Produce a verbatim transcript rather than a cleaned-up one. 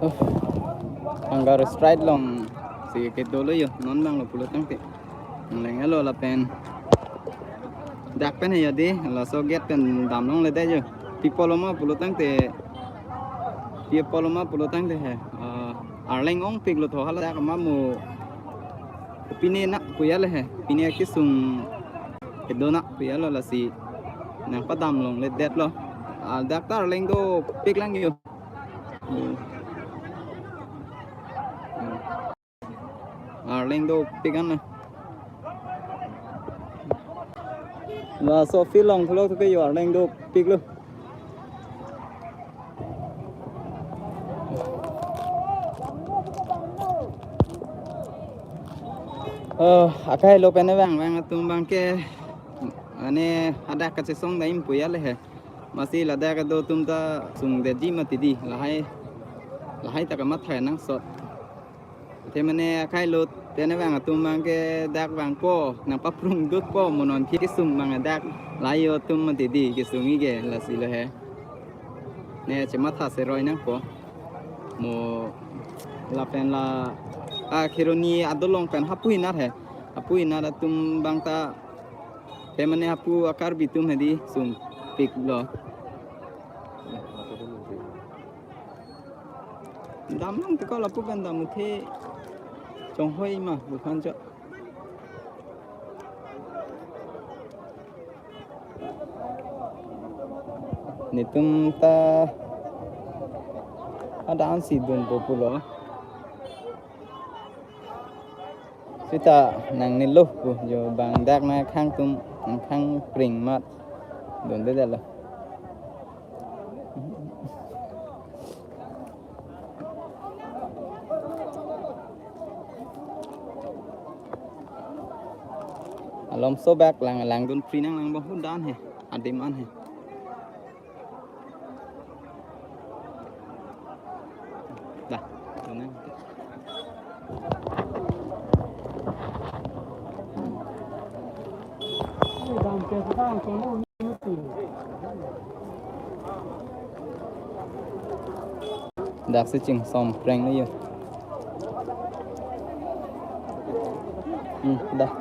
Oh, Kangaroo Strait alongsi kedolo yo, non abang lo pulo tangte. Nangleng-elo lapen. Dak pen he yo dei, laso gate pen dam longle dei yo. Pi apotlo ma pulo tangte. Pi apotlo ma pulo tangte he. Ah, arleng ongpik lo tho hala dak ma mo. Pine nang puya le he. Pine kesung kedo nang puya lo lasi. Nangpadam longle detlo. Ah, dak ta arleng dopik lang yo. Hmm. Hmm. Arleng dopik an na. Laso field along thulok thuke yo arleng dopik lo. Eh, akai lo pen vang vang atum abang ke. Ane hadak kachesong dam puya le he. Masi ladak kedo atum ta sungdetji mati dei, lahai, lahai ta kamatha nangsot. Te mane akai lo pen vang atum abang ke dak vangpo, nangpaprung dutpo, mo non kesung abang dak, lahai atum mati dei, kesung-i ke, lasi lo he. Ne chematha seroi nangpo. Mo lapen la, ah, Kheroni adolong pen hapu inat he. Hapu inat atum abang ta, te mane hapu a-Karbi atum he dei sungpik lo. Dam nang tiko lapu pen dam uthe chonghoi ma buphan cho. Netum ta ada ansi dunpo pulo. Sita nangnelo pu jo abang dak nangkhang atum nangkhang pring mat dundedetlo. Alomso bak lang langdun pri nang lang bang hudan he, adim an he. Dah, dun nang. Dak si chingsom preng lo yo. Hmm, dah.